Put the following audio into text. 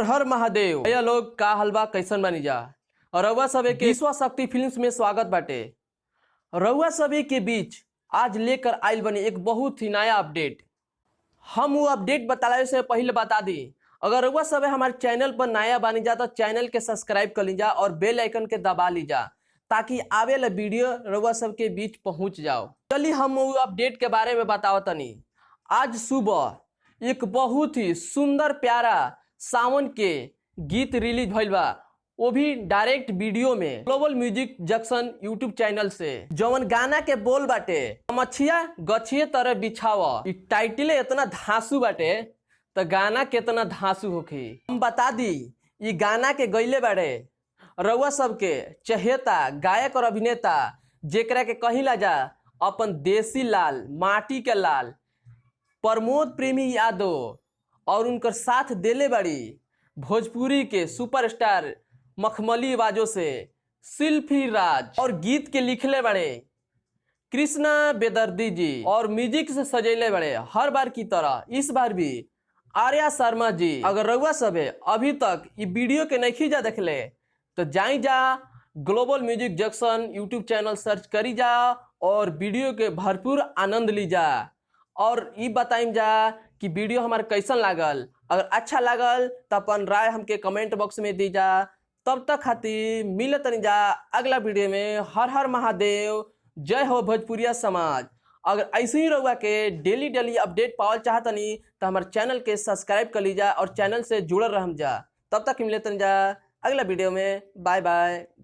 हर महादेव भैया लोग, का हलवा कैसन बनी जा। और रउआ सभी के विश्व शक्ति फिल्म्स में स्वागत बाटे। रउआ सभी के बीच आज लेकर आइल बनी एक बहुत ही नया अपडेट। हम वो अपडेट बतावे से पहले बता दी, अगर रउआ सब हमारे चैनल पर नया बनी जा तो चैनल के सब्सक्राइब कर लीजा और बेल आइकन के दबा लीजा ताकि आवे ला वीडियो रउआ सबके बीच पहुंच जाओ। चलिए हम वो अपडेट के बारे में बताओ तनी। आज सुबह एक बहुत ही सुंदर प्यारा सावन के गीत रिलीज भइल बा, वो भी डायरेक्ट वीडियो में global music junction YouTube channel से। जवन गाना के बोल बाटे मछिया गछिए तरह बिछावा, इ टाइटल इतना धांसू बाटे तो गाना केतना धांसू होखी। हम बता दी इ गाना के गईले बाड़े रउआ सबके चहेता गायक और अभिनेता, जेकरा के कहिला जा अपन देसी लाल माटी के लाल प्रमोद प्रेमी यादव, और उनकर साथ देले बाड़ी भोजपुरी के सुपरस्टार मखमली बाजो से शिल्पी राज, और गीत के लिखले बड़े कृष्णा बेदर्दी जी, और म्यूजिक से सजेले बड़े हर बार की तरह इस बार भी आर्या शर्मा जी। अगर रउआ सबे अभी तक ये वीडियो के नहीं जा देखले तो जाई जा global music junction YouTube channel search करी जा और वीडियो के भरपूर आनंद ली जा। और ये बताइम जा कि वीडियो हमारे कैसन लागल। अगर अच्छा लागल तो अपन राय हमके कमेंट बॉक्स में दी जा। तब तक खातिर मिलत नहीं जा अगला वीडियो में। हर हर महादेव, जय हो भोजपुरिया समाज। अगर ऐसे ही रहुआ के डेली डेली अपडेट पावल चाहतनी तो हमारे चैनल के सब्सक्राइब कर लीजा और चैनल से जुड़ल रहम जा। तब तक मिलत नहीं जा अगला वीडियो में। Bye bye.